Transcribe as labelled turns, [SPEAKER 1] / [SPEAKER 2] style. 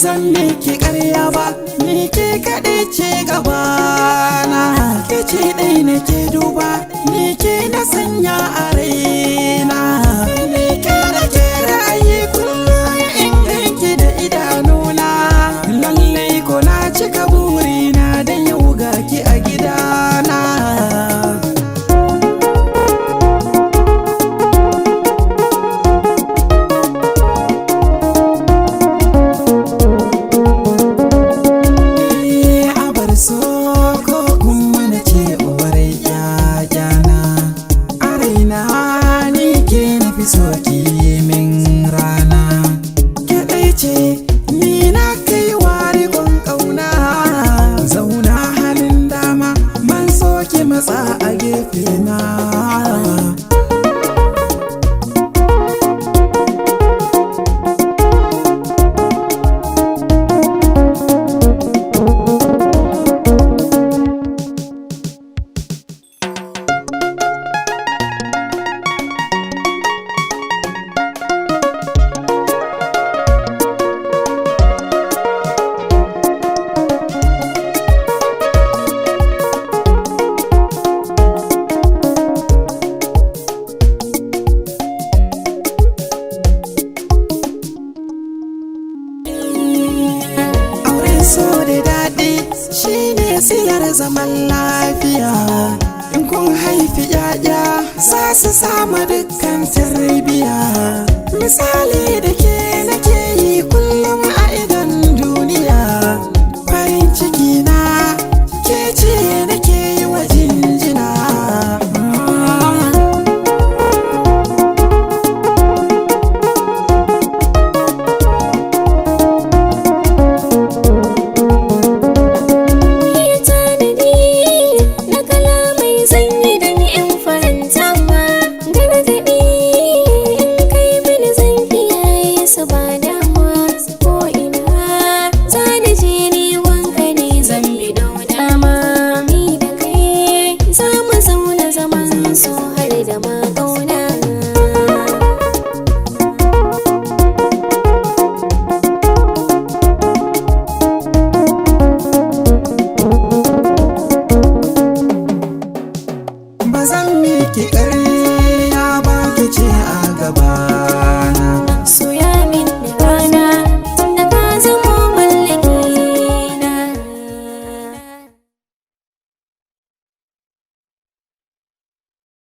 [SPEAKER 1] Zan miki ƙarya ba, ni ke kaɗai ce gabana. Ke ce ɗai nake duba, ni ke na sanya a raina. Ni ke nake ra'ayi kullum in ganki da idanuna. Lallai ko na cika burina dan yau ga ki a gidana. Abar so ko kuma na ce uwar ƴaƴana, a raina ni ke na fi so ki yi min rana. Ke ɗai ce ni na kai wa riƙon ƙauna, zauna halin dama ban so ki matsa a gefe na. Auren so da daɗi shine silar zaman lafiya. In kun haifi ‘ya'ya za su samu dukkan tarbiya. Misali da ke nake yi kullum a idon duniya. Farin ciki na ke ce nake yi wa jinjina.
[SPEAKER 2] Yi tanadi na kalamai zan yi don in faranta ma. Gargaɗi in kai mini zan kiyaye su ba damuwa. Ko ina za ni je ni wanka ne zan biɗo dama. Ni da kai za mu zauna zaman so.